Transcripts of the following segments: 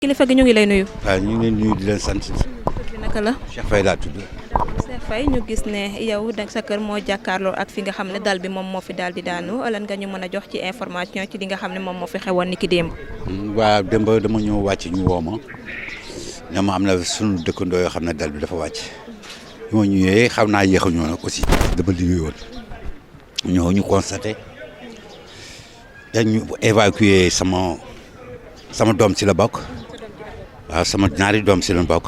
kilifa gi ñu ngi lay nuyu. waaw ñu ngi leen nuyu di leen sant. tur bi naka la. Cheikh Faye laa tudd. Cheikh Faye ñu gis ne yow da sa kër moo jàkkaarloo ak fi nga xam ne dal bi moom moo fi daal di daanu lan nga ñu mën a jox ci information ci li nga xam ne moom moo fi xewoon ni ki démb. waaw démb dama ñëw wàcc ñu woo ma ne ma am na sunu dëkkandoo yoo xam ne dal bi dafa wàcc bi ma ñëwee xam naa yéex a ñëw nag aussi dama liggéeyoon ñëw ñu constaté dañ ñu évacuer sama doom si la bokk waaw sama ñaari doom si la bokk.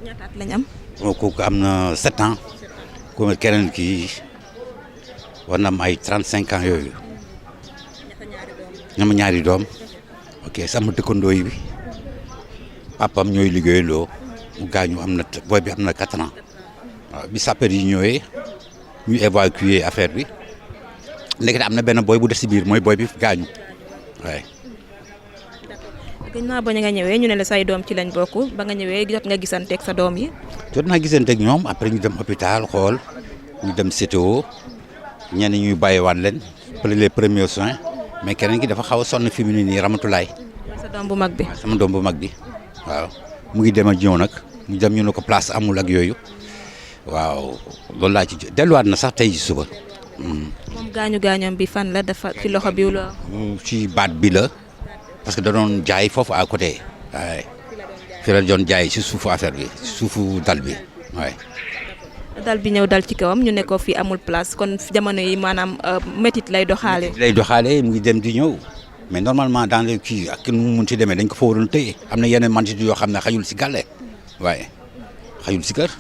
ñaata at lañ am. kooku am na 7 ans ku keneen kii war na am ay 35 ans yooyu ñama ñaari doom ok sama dëkkandoo yi bi papam ñooy liggéeyandoo mu gaañu am na booy bi am na 4 ans waaw bi sapeur yi ñëwee ñu évacuer affaire bi léegi am na benn booy bu des si biir mooy booy bi gaañu waaye. ginnaaw ba nga ñëwee ñu ne la say doom ci lañ bokk ba nga ñëwee jot nga gisanteeg sa doom yi. jot naa gisanteeg ñoom après ñu dem hôpital xool ñu dem CTO ñenn ñuy bàyyiwaat leen les premiers soins mais keneen ki dafa xaw a sonn fi mu ne nii Ramatulaay. sa doom bu mag bi. sama doom bu mag bi waaw mu ngi dem ak ñëw nag mu dem ñu ne ko place amul ak yooyu waaw loolu laa ci delluwaat na sax tey ci suba. moom gaañoom bi fan la dafa ci loxo bi la. ci baat bi la. parce que da doon jaay foofu à côté waaye fi la doon jaay si suufu affaire bi si suufu dal bi waaye. dal bi ñëw dal ci kawam ñu ne ko fii amul place kon jamono yi maanaam métit lay doxaale. lay doxaale mu ngi dem di ñëw mais normalement dans les kii ak nu mu munti demee dañ ko fa waroon tëye am na yeneen mantitude yoo xam ne xajul si gàlle waaye xajul si kër.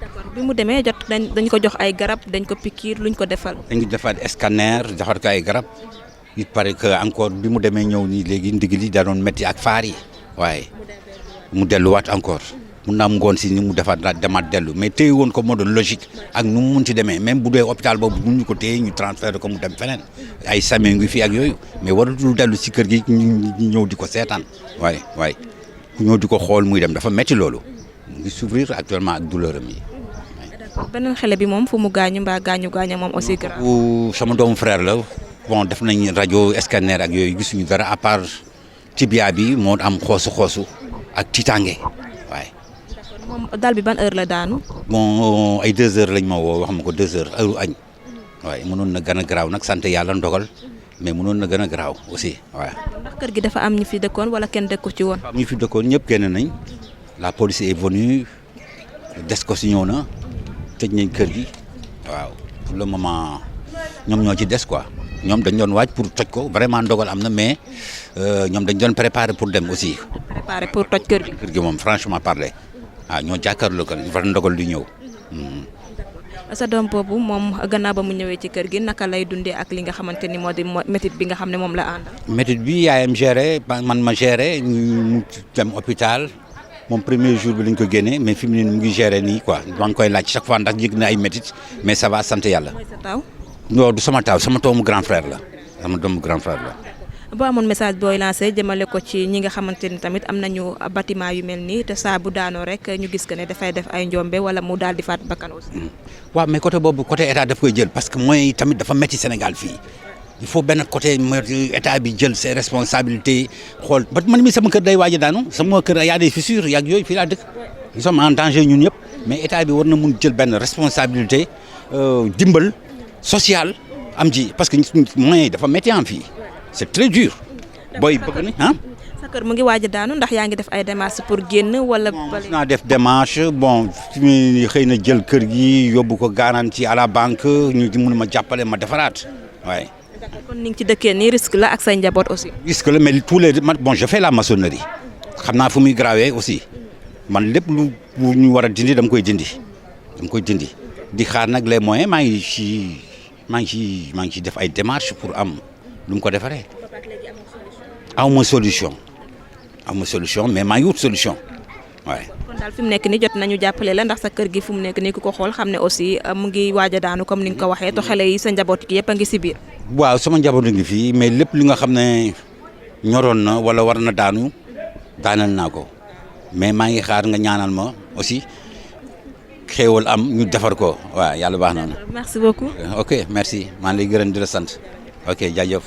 d'accord bi mu demee jot dañ ko jox ay garab dañ ko pikiir luñ ko defal. dañ ko defaat scanner defar ko ay garab. il paraît que encore bi mu demee ñëw nii léegi ndig li da doon métti ak faar yi waaye mu delluwaat encore mun naa am ngoon si ni mu defaat demaat dellu mais téye woon ko moo doon logique ak nu mu munti demee même bu dee hôpital boobu mun ñu ko téye ñu transféré ko mu dem feneen ay same ngi fi ak yooyu mais waratul dellu si kër gi ñu ñëw di ko seetaan waaye ku ñëw di ko xool muy dem dafa métti loolu mu ngi souffrir actuellement ak douleur am yi. beneen xale bi moom fu mu gaañu mbaa gaañu moom aussi grave. sama doomu frère la. bon def nañ rajo scanner ak yooyu gisuñu dara à part tibia bi moo am xoosu ak tiitaange waaye. moom dal bi ban heure la daanu. bon ay 2 heures lañ ma woo wax ma ko 2 heures heure añ waaye mënoon na gën a garaaw nag sant yàlla ndogal mais mënoon na gën a garaaw aussi waaye. ndax kër gi dafa am ñu fi dëkkoon wala kenn dëkku ci woon. am ñu fi dëkkoon ñëpp génn nañ la police est venue des ko si ñëw na tëj nañ kër gi waaw pour le moment ñoom ñoo ci des quoi. ñoom dañ doon waaj pour toj ko vraiment ndogal am na mais ñoom dañ doon préparer pour dem aussi. préparer pour toj kër gi. kër gi moom franchement parler waaw ñoo jàkkaarloo ko dafa ndogal du ñëw. sa doom boobu moom gannaaw ba mu ñëwee ci kër gi naka lay dundee ak li nga xamante ni moo di métit bi nga xam ne moom la àndal. métit bi yaayam géré man ma géré mu dem hôpital moom premier jour bi lañ ko génnee mais fi mu ne mu ngi géré nii quoi maa ngi koy laaj chaque fois ndax yëg na ay métit mais ça va sant yàlla. mooy sa taw. non du sama taaw sama doomu grand frère la sama doomu grand frère la. boo amoon message booy lancé jëmale ko ci ñi nga xamante ni tamit am nañu bâtiment yu mel nii te saa bu daanoo rek ñu gis que ne dafay def ay njombe wala mu daal di faat bakkan aussi. waaw mais côté boobu côté état daf koy jël parce que mooy tamit dafa métti Sénégal fii il faut benn côté état bi jël ses responsabilités xool ba man mi sama kër day waaj a daanu sama kër y a des fissures y a yooyu fii laa dëkk nous sommes en danger ñun ñëpp mais état bi war na mun jël benn responsabilité dimbal. social am ji parce que moyens yi dafa métti am fii c'est très dur. booy bëgg ni ah. sa kër mu ngi waaj a daanu ndax yaa ngi def ay démarches pour génn wala. mos naa def démarche bon xëy na jël kër gi yóbbu ko garantie à la banque ñu mun ma jàppale ma defaraat waaye. kon ni nga ci dëkkee nii risque la ak say njaboot aussi. risque la mais tous les bon je fais la maçonnerie xam naa fu muy grawee aussi man lépp lu ñu war a dindi dama koy dindi di xaar nag les moyens maa ngi ci def ay démarches pour am lu mu ko defaree. aw ma solution mais maa ngi wut solution waaye. kon daal fi mu nekk nii jot nañu jàppale la ndax sa kër gi fu mu nekk nii ku ko xool xam ne aussi mu ngi waaj a daanu comme ni nga ko waxee te xale yi sa njaboot gi yëpp a ngi si biir. waaw sama njaboot a ngi fii mais lépp li nga xam ne ñoroon na wala war na daanu daanal naa ko mais maa ngi xaar nga ñaanal ma aussi. xéewal am ñu defar ko waaw yàlla baax na. merci beaucoup. ok merci maa ngi lay gërëm di la sant ok jaajëf.